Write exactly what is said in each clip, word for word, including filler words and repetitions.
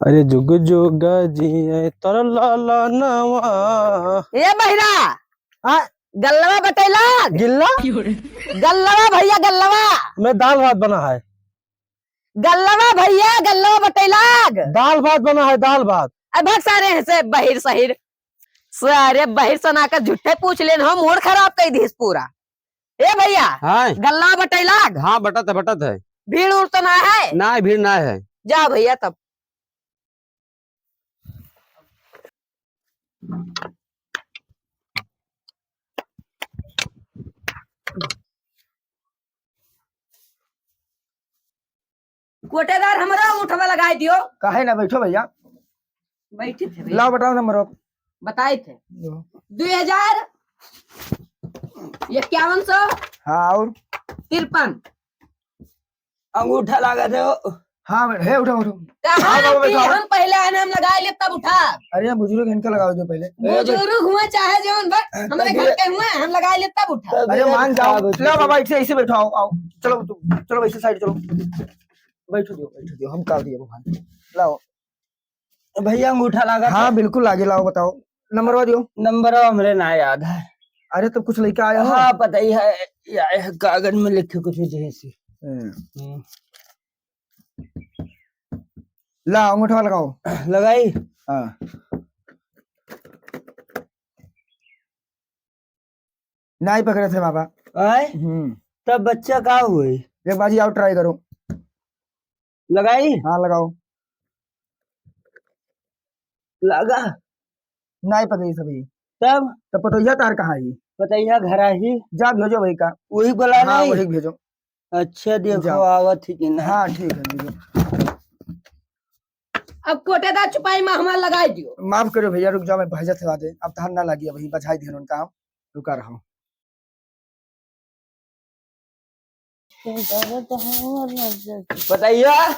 अरे जुग जुग जिए तोर लाला नवा। ए बहिरा, आ? गल्लवा बटैला। गिल्ला? गल्लवा भैया, गल्लवा। मैं दाल भात बना है। गल्लवा भैया, गल्लवा बटैला। दाल भात बना है, दाल भात। अब भाग सारे हैं से बहिर सहिर। सारे बहिर सना के झूठे पूछ लेन, हम मूड खराब कर दीस पूरा। ए भैया, हाँ। गल्ला बटैला। हाँ, बटत है, बटत है। भीड़ उड़ तो ना है? ना, भीड़ ना है। जा भैया तब। कोटेदार, हमरा उठवा लगाई दियो। काहे ना, बैठो भैया। बैठे थे भैया। लाओ, बताओ नंबर। बताए थे। लो। दुई हजार इक्यावन सौ। हाँ, और? तिरपन। अंगूठा लागत है। हाँ, हे, उठो, उठो। कहाँ आओ, आओ, कि बैठो, आओ। हम पहले आए ना, हम लगाए ले तब उठा। अरे, बुजुर्ग इनका लगाओ दो पहले। बुजुर्ग हुए चाहे जौन बा, अ, हमारे घर के हुए, हम लगाए ले तब उठा। अरे, मान जाओ। लो बाबा, ऐसे, ऐसे बैठो, आओ, आओ। चलो, तुम, चलो, ऐसे साइड चलो। बैठो दियो, बैठो दियो, हम काट दिए भगवान। लाओ। भैया, अंगूठा लागा हाँ, था? बिल्कुल लागे, लाओ, बताओ। नंबरवा दियो। नंबरवा हमरे ना याद है। अरे, तो कुछ लेके आया हो? हाँ, पता ही है, या, या, कागज में लिखे कुछ जैसे। हम्म। हम्म। ला, अंगूठा लगाओ। लगाई? हाँ। नाई पकड़त है बाबा। आय? हम्म। तब बच्चा का हुई? एक बाजी और try करो। लगाई? हाँ, लगाओ। लगा? नाई पकड़ी सभी। तब? तब पतोहिया तार कहाँ है? पतोहिया घर आई। जा भेजो भाई का। वही बोला हाँ, नहीं? वही भेजो। अच्छा, देखो, जाओ। आवत ही कि ना। हाँ, ठीक है, दीदी। अब कोटेदार छुपाई में हमार लगाई दियो। माफ करो भैया, रुक जाओ, मैं भैया से बात है। अब तहार ना लगी, अभी बजाई दिहन उनका हम। रुका रहो। बताइए।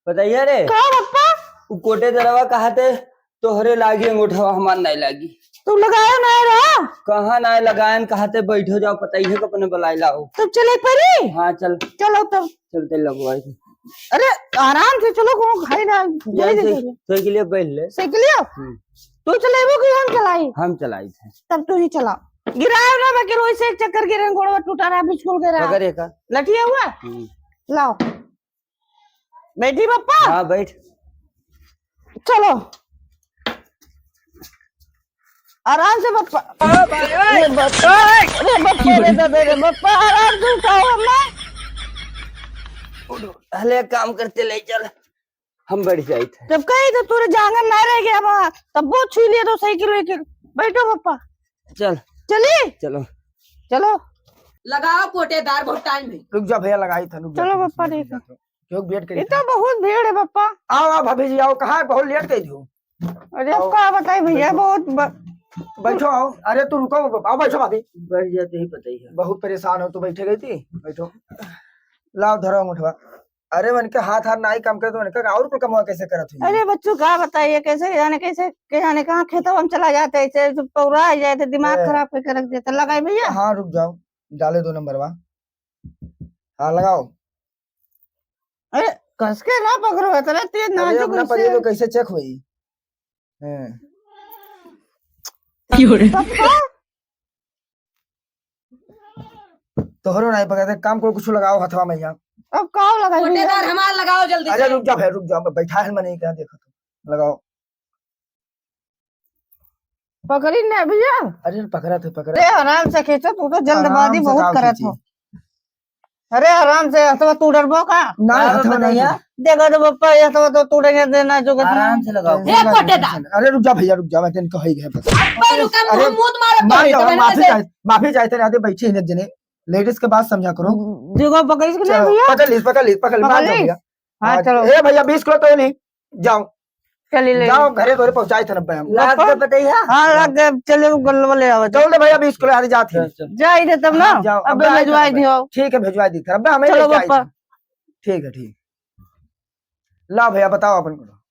बताइए रे। का पप्पा? उ कोटेदरवा कहा थे, तोहरे लागी अंगूठवा हमार नाई लागी। तू लगाया ना रहा? कहाँ नाई लगायन, कहा थे बैठो जाओ, पता ही है कि अपने बुलाई लाओ। तब चले परी? हाँ, चल। चलो तब। चलते लगवाई। अरे, आराम से चलो, कोनो खाई ना, यही जैसे दे दे। साइकिलिया बैठ ले। साइकिलिया? हम्म। तू चलेबो कि हम चलाई? हम चलाई थे। तब तू ही चला। गिरायो ना, बाकी रोज से एक चक्कर गिरन, गोड़वा टूटा रहा, बिस्कुल गिरा। पकड़ एका। लठिया हुआ? हम्म। लाओ। बैठी पप्पा? हाँ, बैठ। चलो। आराम से पप्पा। अरे पप्पा, अरे पप्पा, रे दादा, रे पप्पा, आराम से उठाओ अम्मा। हले काम करते ले चल, हम बैठ जाइत है। जब कही तो तोरे जांगर ना रह गया बा, तब वो छुई लिया तो साइकिल लेके। बैठो पप्पा। चल। चली? चलो। चलो। लगाओ कोटेदार, बहुत टाइम है। रुक जा भैया, लगाई था, रुक जा, चलो रुक जा, पप्पा, रुक ठीक जा है। तो। क्यों वेट करी ये था? तो बहुत भीड़ है पप्पा। आओ, आओ भाभी जी, आओ, कहाँ है? बहुत लेट कर दियो। अरे आओ। अब का बताई भैया, बैठो। बहुत ब- बैठो, आओ। अरे तू रुको, आओ, बैठो भाभी। बैठ जाते ही पता ही है। बहुत परेशान हो तो बैठे गई थी, बैठो। लाओ, धरो अंगूठवा। अरे, उनके हाथ, हाथ नाई काम करे तो उनका और कुल कमवा कैसे करत हुई? अरे बच्चों, का बताइए, कैसे जाने, कैसे, के जाने कहाँ खेतवा में चला जाते, ऐसे पौरा आ जाए तो दिमाग ए। खराब करके रख देते। लगाई भैया। हाँ, रुक जाओ, डाले दो नंबरवा। हाँ, लगाओ। अरे, कस के ना पकड़ो, इतना तेज अरे, नाजुक अपना कैसे? परिये तो कैसे चेक हुई? हैं। क्यों रे? पप्पा? तोहरो नहीं पकड़ते, काम को कुछ लगाओ हथवा में यहाँ। अब का लगाई भैया? कोटेदार हमार लगाओ जल्दी अरे से। रुक जा भाई, रुक जा, बैठा है, मैं नहीं क्या देखा तो। लगाओ। पकड़ी ना भैया। अरे पकड़ा थे, पकड़ा। अरे आराम से खींचो, तू तो जल्दबाजी आराम से बहुत काव करत खींची? हो। अरे आराम से, हथवा तू डरबो का? ना, अरे हथवा नहीं भैया। देखा तो पप्पा, ये हथवा तो तू डरे देना जो करना। आराम से लगाओ। हे कोटेदार। अरे रुक जा भैया, रुक जा, मैं तेन कही गए बस। अब रुका, अरे, मुंह मारो मार तो जाओ, इधर माफी से। चाहे, माफी चाहते रहते, बैठे हैं जने, लेडीज के बात समझा करो। देखो पकड़ी कि नहीं चलो, भैया? पकड़ ली, पकड़ ली, पकड़ ली, मान जाओ भैया। हाँ, हाँ, चलो। ए भैया, बीस किलो तो नहीं, जाओ। चली ले। जाओ, घरे तोरे पहुंचाई थे नब्बे हम। लाग के बताइए। हाँ, लाग के चले, वो गल्लवा ले आवे। चल दे भैया, बीस किलो आदि जात है। चल, चल। जाई दे तब ना। हाँ, जाओ, अब अब भिजवाई दियो। ठीक है, भिजवाई दी थे। अब हमें चलो लेके आई पप्पा। थे। ठीक है, ठीक। ला भैया, बताओ अपन को।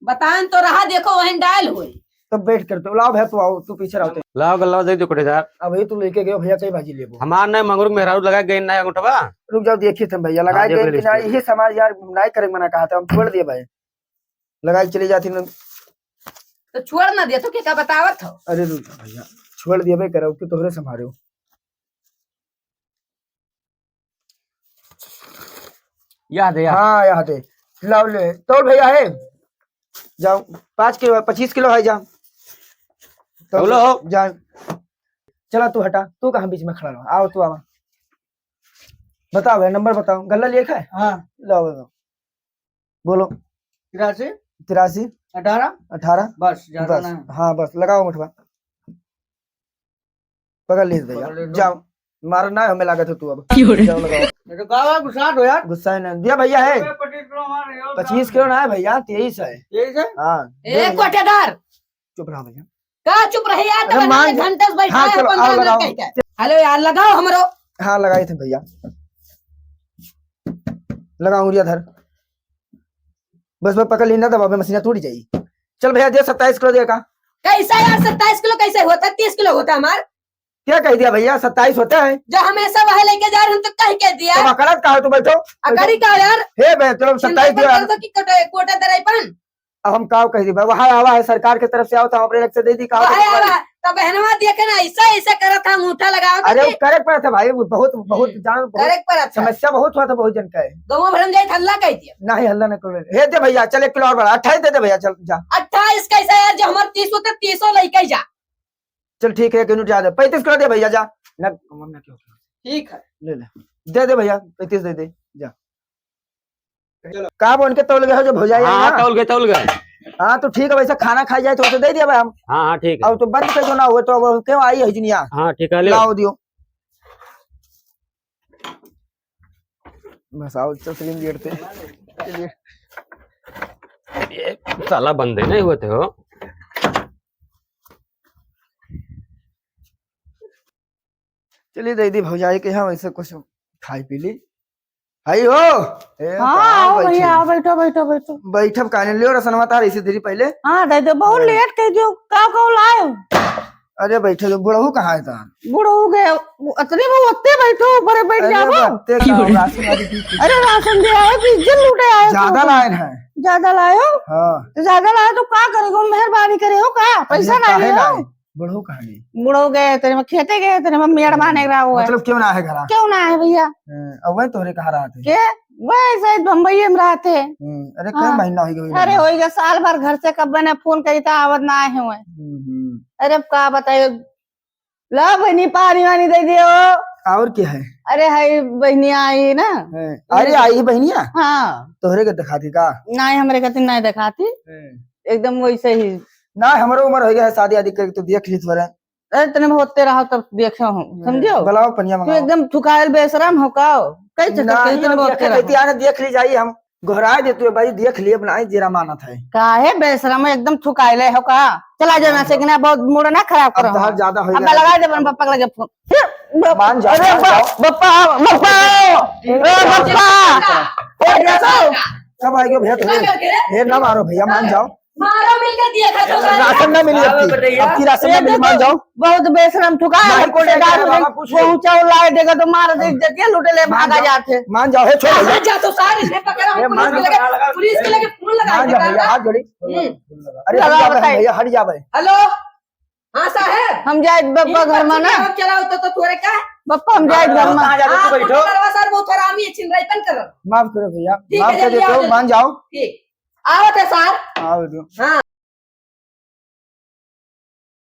बतान तो रहा, देखो वहीं डायल होई। तब बैठ कर तो लाओ भैया, तू आओ, तू पीछे रहो। लाओ गल्ला दे दो कोटेदार। अब ये तू लेके गयो भैया, कई भाजी लेबो? हमार नहीं, मंगरू के मेहरारू लगा गई ना अंगूठवा। रुक जाओ, देखिए थे भैया, लगाए हाँ, देख गए ले कि ना, इसको। यही समाज यार, नहीं करे मना कहा था, हम छोड़ दिए भाई, लगाए चले जाती ना। तो छोड़ ना दिया तो क्या बतावत हो? अरे रुक जा भैया, छोड़ दिए भाई, करो कि तोहरे संभालो। याद है, याद। हाँ, याद है। लाओ ले, तोल भैया है। जाओ, पाँच किलो, पच्चीस किलो है, जा। तोल तोलो। जा। चला तू हटा, तू कहाँ बीच में खड़ा रहो? आओ तू आओ। बताओ भाई, नंबर बताओ, गल्ला लिखा है? हाँ। लाओ, लाओ। बोलो। तिरासी। तिरासी। अठारह। अठारह। बस, ज्यादा बस, ना है। हाँ, बस, लगाओ अंगूठवा। पकड़ लीजिए भैया, पकड़ ले लो। जाओ। मारो ना, हमें लागत है तू अब। क्यों रे? जाओ, लगाओ। ये तो गावा गुस्सा हो यार। गुस्सा है ना, दिया भैया है। अबे पच्चीस किलो मार रहे हो, पच्चीस किलो ना है भैया, तेईस है। तेईस है? हाँ, ए, दे भैया। कोटेदार। चुप रहो भैया। का चुप रही यार, अरे तब मान ना जा। घंटे से बैठा हाँ, है, चलो, पंद्रह आओ, मिनट लगाओ। कह के। हेलो यार, लगाओ हमरो। हाँ, लगाई थे भैया। लगाओ, उंगलिया धर। बस, बस, पकड़ ली ना, दबा में मशीन टूट जाई। चल भैया, दे सत्ताईस किलो दे का। कैसा यार, सत्ताईस किलो कैसे होता है? तीस किलो होता है हमार। क्या कह दिया भैया, सत्ताईस होता है? जो हमेशा वह लेके जा रहे, हम तो कह के दिया। तब अकड़त का हो, तू बैठो, बैठो। अकड़ी का यार? हे बे, चलो, चिंता सत्ताईस मत दिया। कर दो कि कोटे, कोटे दराई पन। अब हम का कह दी भाई, वहाँ आवा है, सरकार की तरफ से आओ, तो हम अपने लग से दे दी, का वहाँ होता है? आवा, तो बहनवा देखे ना, ऐसा, ऐसा करत था, अंगूठा लगाओ तो अरे, वो के? करे पड़ा था भाई, वो बहुत, बहुत हम्म, जान, बहुत करे पड़ा था। समस्या बहुत हुआ था, बहुत जन का है। गौवा भरन जाए, हल्ला कह दिया। नहीं, हल्ला नहीं कर। हे दे भैया, चल, एक किलो और बढ़ा, अट्ठाईस दे दे भैया, चल, जा। अट्ठाईस कैसा यार, जो हमारे तीस होते, तीसों लेके जा। चल, ठीक है, एक यूनिट ज्यादा, पैंतीस किलो दे भैया, जा। ना, कमर ना क्यों? ठीक है। ले ले, दे दे भैया, पैंतीस दे दे, जा। चलो। का बन के तौल गए हो जो भौजाई हाँ, आई ना? तौल गए, तौल गए। हाँ, तो ठीक है, वैसे खाना खाई जाए तो उसे दे दिया भाई हम। हाँ, हाँ, ठीक है। अब तो बंद कर दो ना, वो तो अब क्यों आई है जुनिया? हाँ, ठीक है, ले। लाओ दियो। बस आओ, तस्लीम गेट पे। ये साला बंदे नहीं होते हो। चलिए दे दी भौजाई के यहाँ वैसे कुछ खाई पी ली। हाय हो। ए, हाँ, का आओ बैठी? भैया, आओ, बैठो, बैठो, बैठो। बैठब काने, लियो रसनवा तार इसी धीरे पहले। हाँ, दे दो, बहुत हाँ। लेट कह दियो, का को लाए? अरे बैठे दो, बुढ़ऊ कहाँ है तार? बुढ़ऊ गए, वो अतने में ओत्ते बैठो, ऊपर बैठ अरे जाओ। बत्ते का राशन वाली की कुछ अरे राशन दे आए कि इज्जत लूटे आए ज्यादा तो। लाए हैं। ज्यादा लाए हो? हाँ। तो ज्यादा लाए तो का करेगो? मेहरबानी करे हो का? पैसा अरे ना काहे ले हो? लाए? बुढ़ऊ कहाँ गए? बुढ़ऊ गए, तेरे में खेते गए, तेरे में मेड़ बांधे रहा हुआ है। मतलब क्यों ना है घरा? क्यों ना है भैया? हाँ, अब वही तोहरे कहाँ रहते? के? वही शायद बम्बई में रहते हैं। हम्म, अरे कई हाँ। महीना हो गया? अरे हो गया साल भर घर से कब ने फोन करी था, आवत ना आए हुए। हम्म, हम्म। अरे अब का बताइए, ला बहनी पानी वानी दे दियो। और क्या है? अरे हाय बहनिया आई ना। हैं, अरे आई है बहनिया? हाँ। तोहरे के दिखाती का? नहीं, हमरे खातिर नहीं दिखाती। हैं। एकदम वैसे ही। ना, हमरो उम्र हो गया है शादी आदि करके, तो देख ली थोड़ा। अरे, तने होते रहो तब देखे हो, समझो? बुलाओ पनिया तू मंगाओ। एकदम थुकायल बेशरम हो का? कई चक्कर नहीं, के इतने हम बहुत देखे रहते हैं, देख ली जाई, हम गोहराए दे तू भाई, देख लिए बनाए जेरा मानत है। काहे बेशरम एकदम थुकायले हो का? चला जाना मान से जाओ। कि ना, बहुत मूड ना खराब अब करो। तो ज्यादा हो अब गया। लगा दे अपन पप्पा के लगे फोन। मान जाओ, अरे मान बा-, जाओ। बप्पा, बप्पा, ए बप्पा। ए कैसो? सब आएंगे भैया, थोड़े। हे ना मारो भैया, मान जाओ। मारो मिलके दिया था तो राशन ना मिली अब की, बताइए। अब की राशन ना मिली, मान जाओ। बहुत बेशरम थुका है, नहीं, कोई रिश्तेदार नहीं, में बाबा, कुछ नहीं। पहुंचा और लाए देगा तो मार दे, इज्जत ये लूटे ले, मान भागा जाओ, जाते। मान जाओ, हे छोड़ भैया। जा तो सारे ने पकड़ा, ए, पुलिस मान के लगे, जाओ। पुलिस के लगे फोन लगा मान दे जाओ भैया, काका। हाथ जोड़ी। हम्म। अरे लगा हट जा भाई, बताइए। भैया, हट जा भाई। हेलो, हाँ साहब। हम जाए बप्पा घर में ना। चलाओ तो, तो तोरे का? बप्पा, हम जाए घर में। कहाँ जाते तू हाँ, बैठो? सरवा सर बहुत हरामी है, छिनराईपन कर। माफ करो भैया, ठीक है, माफ कर जल्दी देते आओ, हो, जल्दी। मान जाओ। ठीक। आवत है सर। आओ दो।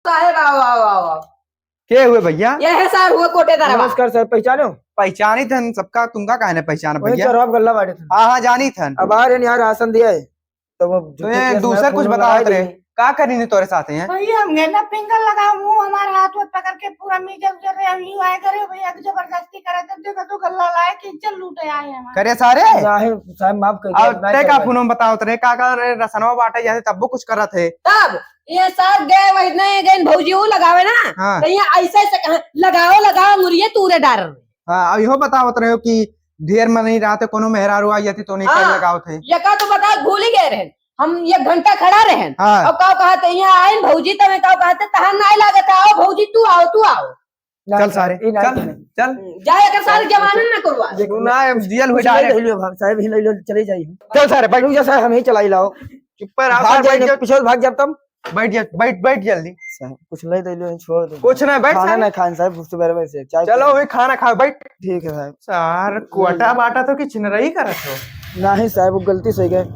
साहेब, आओ, आओ, आओ, आओ। के हुए भैया? ये है सर, हुए कोटेदार बा। नमस्कार सर, पहचानो? पहचानी थन सबका, तुमका काहे ने पहचान वही भैया? चौराहा गल्ला बाटे थन। हाँ, हाँ, जानी थन। अब आ रहे हैं यहाँ राशन दिया है, तो वो तो ये झूठे केस में दूसर कुछ फोन बताओ लगाए रे, दे। का करी ने तोरे साथ हैं? भैया, हम गए ना पिंगल लगा, मुंह हमारे हाथ में पकड़ के पूरा मीजर उजर रहे, हम यूं आए करे भैया, जबरदस्ती करे, तब देखो तो गल्ला लाए कि इज्जत लूटे आए हैं हमारे। करे सारे? नहीं, साहब, माफ कर दो, अब नहीं तय का करवाए। फोन में बताओ रे, का का रे रसनवा बाटे, जैसे तब्बो कुछ करत है। तब ये साथ गए, वही नहीं गए, भौजी वो लगावे ना, हाँ। तो ये ऐसे ऐसे कहा, "लगाओ, लगाओ, मुरिये तूरे डार।" हाँ, अब इहो बतावत रहे हो कि ढेर मनई रहते, कोनो मेहरारू आई जाती तो नहीं कर हाँ। लगावत है। ये का तो बता, भूल ही गए रहे। हम एक घंटा खड़ा रहेन। हाँ। और का कहते, यहाँ आइन भौजी, तब का कहते, "तहार नाई लागत है, आओ भौजी, तू आओ, तू आओ।" ना, चल सारे, ई नाई चल, नहीं। चल। जाए एकर सारे जमाना ना करवा। देख, तू ना, हम जेल हो कुछ जा ले रहे। ले लियो, भाग साहब, ही ले लियो, चले जाइए। चल सारे, बैठ जा साहब, हम ही चलाई लाओ। चुप पर आओ, भाग बैठ जाए, जाओ। पीछे भाग जाओ तुम। बैठ जा, बैठ, बैठ जल्दी। साहब, कुछ ले दे लियो, छोड़ दे। कुछ ना, बैठ खाना साहब। ना खाएं साहब, सुबह में से चाय चलो, पिए। वही खाना खाओ, बैठ। ठीक है साहब। सार, कोटा बाटा तो की छिनरई करत हो। नहीं साहब, वो गलती से गए।